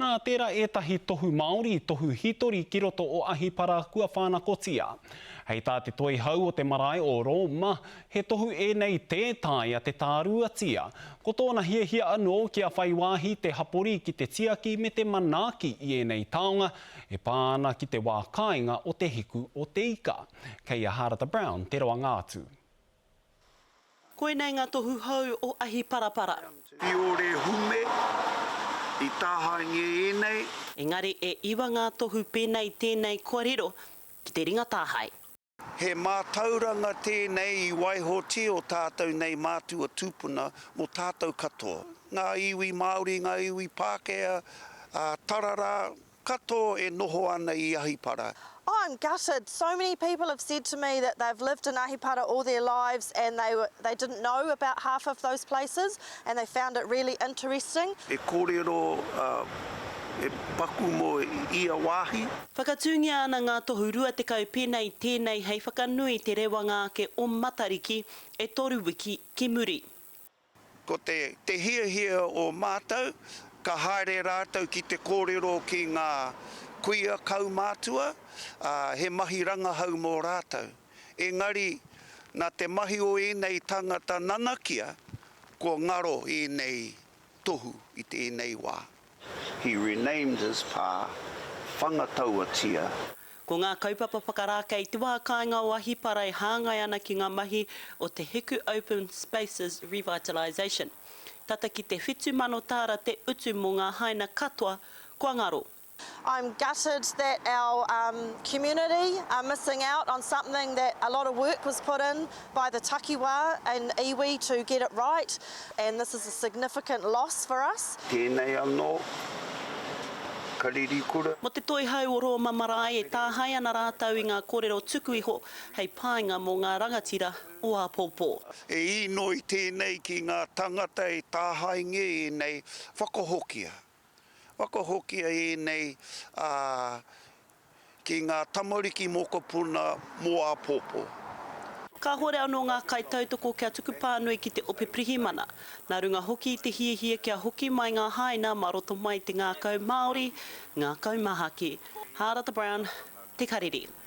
Nā, tērā ētahi tohu Māori, tohu hītori ki roto o Ahipara kua whānakotia. Hei tā te toihau o te marae o Rōma, he tohu ēnei tē taea te tāruatia. Ko tōna hiahia anō kia whai wāhi te hapori ki te tiaki me te manaaki i ēnei taonga e pā ana ki te wā kāinga o Te Hiku o Te Ika. Kei a Hārata Brown te roanga atu. Koinei ngā tohu hou o Ahiparapara. Piore hume, i tāhaengia ēnei. Engari e iwa ngā tohu pēnei tēnei kua riro ki te ringa tāhae. He mātauranga tēnei i waihotia o tātou nei mātua tūpuna mō tātou katoa, ngā iwi Māori, ngā iwi Pākehā, ā, tararā, Katoa e noho ana i Ahipara. I'm gutted. So many people have said to me that they've lived in Ahipara all their lives and they were, they didn't know about half of those places and they found it really interesting. He kōrero e paku mō ia wāhi. Whakatūngia ana ngā tohu 20 pēnei tēnei hei whakanui te rewanga ake o Matariki e toru wiki ki muri. Ko te te hiahia o mātou, ka haere rātou ki te kōrero ki ngā kuia kaumātua, ā, he mahi rangahau mō rātou. Engari, nā te mahi o ēnei tangata nanakia, kua ngaro ēnei tohu i tēnei wā. He renamed his pā, Whangatauatia. Ko ngā kaupapa whakarākei i te wā kāinga o Ahipara e hāngai ana ki ngā mahi o te Hiku Open Spaces Revitalisation. Tata ki te 7,000 tāra te utu mō ngā haina katoa kua ngaro. I'm gutted that our community are missing out on something that a lot of work was put in by the takiwā and iwi to get it right and this is a significant loss for us. Tēnei anō, ka ririkura. Mō te toihau o Rōma marae e tāhae ana rātou i ngā kōrero tuku iho hei painga mō ngā rangatira o āpōpō. E īnoi tēnei ki ngā tangata e tāhaengia ēnei whakahokia. Whakahokia ēnei ā, ki ngā tamariki mokopuna mō āpōpō. Kāhore anō ngā kaitautoko kia tuku pānui ki te Ope Pirihimana, nā runga hoki i te hiahia kia hoki mai ngā haina mā roto mai i te ngākau Māori, ngākau māhaki. Hārata Brown, Te Karere.